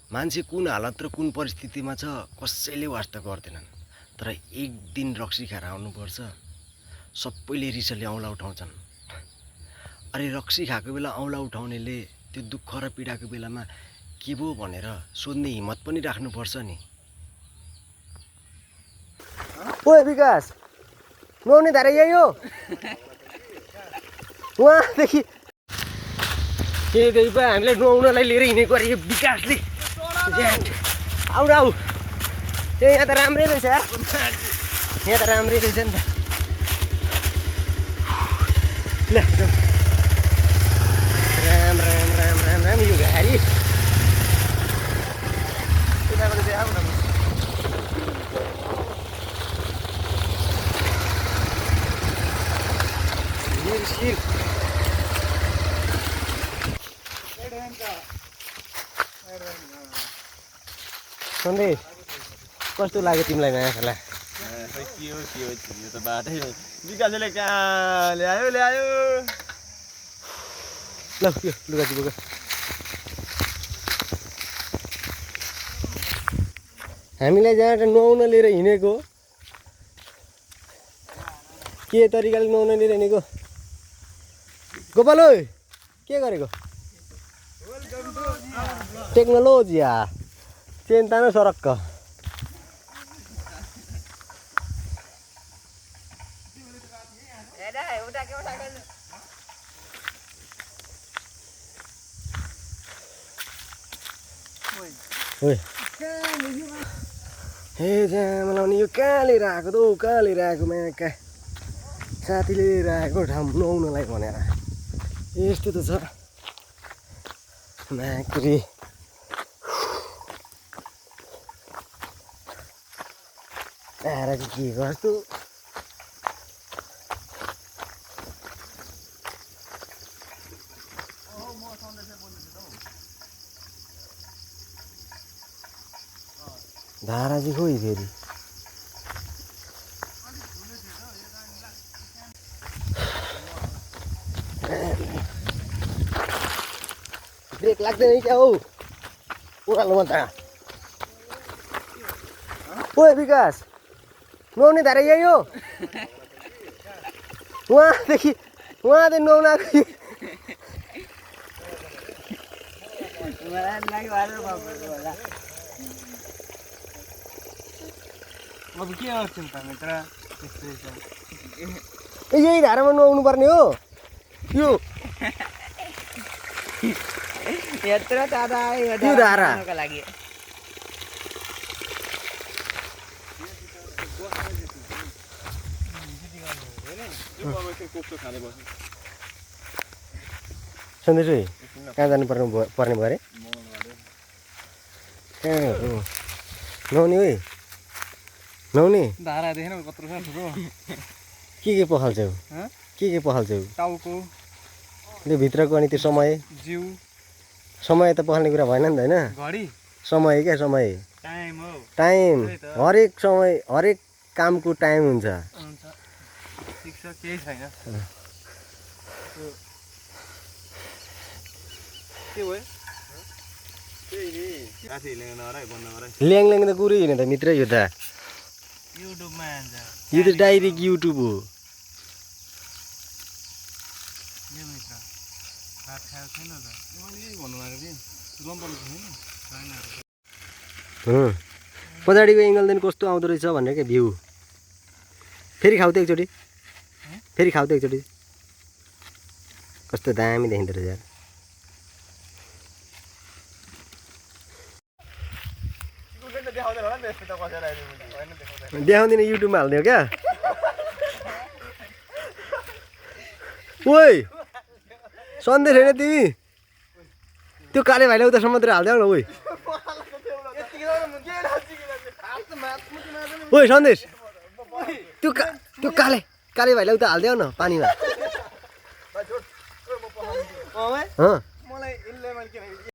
मान्छे कुन हालत र कुन परिस्थितिमा छ कसैले वास्ता गर्दैनन्। तर एक दिन रक्सी खाएर आउनुपर्छ, सबैले रिसले औँला उठाउँछन्। अरे रक्सी खाएको बेला औँला उठाउनेले त्यो दुःख र पीडाको बेलामा के भो भनेर सोध्ने हिम्मत पनि राख्नुपर्छ नि। ओए विकास, नुहाउने धारा यही हो? उहाँदेखि त्यही भयो हामीलाई नुहाउनलाई लिएर हिँडेको अरे यो विकासले। आउ आउ, यहाँ त राम्रै रहेछ यार, यहाँ त राम्रै रहेछ नि त। ल राम राम राम राम राम यो गाडी सन्देश कस्तो लाग्यो तिमीलाई नयाँ खेला? के हो यो त बाटै विकासले कहाँ ल्यायो ल यो लुगा चिबोक हामीलाई जहाँ नुहाउन लिएर हिँडेको, के तरिकाले नुहाउन लिएर हिँडेको? गोपाल ओइ के गरेको? टेक्नोलोजी चिन्ता न सरक्क। हे जाम लाउने यो कहाँ लिएर आएको त? कहाँ लिएर आएको? माया कहाँ साथीले लिएर आएको ठाउँ नुहाउनलाई भनेर यस्तो त छ माक्री। आएर चाहिँ के गर्छु? धारा चाहिँ खोइ फेरि ब्रेक लाग्दैन क्या हौ ओह्रालोमा त। ओए विकास, नुहाउने धारा यही हो? उहाँदेखि नुहाउन आएको। अब के गर्छौ त मित्र? यही धारामा नुहाउनु पर्ने हो यो? यत्रो टाढा यो धारा लागि सन्देश है कहाँ जानु पर्ने भयो अरे? कहाँ हो नुहाउने? है नुहाउने धारा देखेन कत्रो छ ठुलो। के पखाल्छौ? के पखाल्छौ? टाउको त्यो भित्रको अनि त्यो समय जिउ समय त पखाल्ने कुरा भएन नि त होइन? घडी समय क्या समय टाइम हो। टाइम हरेक समय हरेक कामको टाइम हुन्छ। ठिक छ केही छैन। के भयो? ल्याङ त कुरै होइन त मित्र, यो त युट्युबमा हान्छ। यो त डाइरेक्ट युट्युब हो। यो मित्र भात खाएको छैन त? मैले यही भन्नुभएको थिएँ लम्पल छैन। पछाडिको एङ्गलदेखि कस्तो आउँदो रहेछ भनेर क्या भ्यू। फेरि खाऊ त एकचोटि, फेरि खाऊ त एकचोटि। कस्तो दामी देखिँदो रहेछ यार। देखाउँदिन, युट्युबमा हाल्ने हो क्या? ओइ सन्देश होइन तिमी? त्यो काले भाइलाई उता समुद्र हालिदेऊ न। ओइ सन्देश, त्यो काले भाइलाई उता हालिदेऊ न पानीमा।